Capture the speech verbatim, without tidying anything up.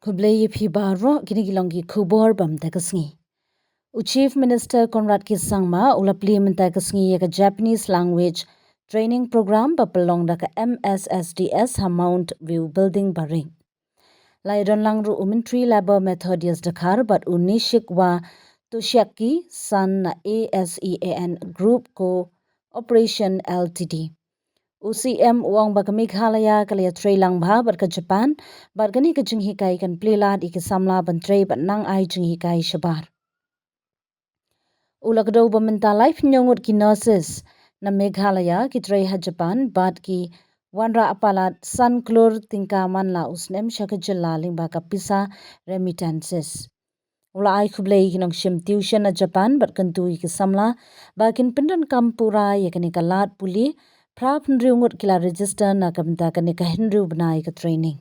Khublei ïa phi baroh, kine ki long ki khubor ba mynta ka sngi. U Chief Minister Conrad K Sangma u la plie mynta ka sngi ïa ka Japanese Language Training Program ba pynlong da ka M S S D S ha Mount View Building, Baring. La ïadon lang ruh u Myntri Labour Methodius Dkhar bad u Nishikawa Toshiaki, san na ASEAN Group Cooperation Limited. U C M u ong ba ka Meghalaya ka la ïatrei lang bha bad ka Japan, bad kane ka jinghikai kan plie lad ïa ki samla ban trei bad nang ai jinghikai shabar. U la kdew ba mynta laiphew ngut ki nurses na Meghalaya ki trei ha Japan bad ki wanrah palat san klur tyngka man la u snem sha ka jylla lyngba ka pisa remittances. U la ai khublei ïa ki nongshim tuition na Japan bad kyntu ïa ki samla ba kin pyndonkam pura ïa kane ka lad pule. Phra phew hynriew ngut ki la register na ka bynta kane ka hynriew bnai ka training.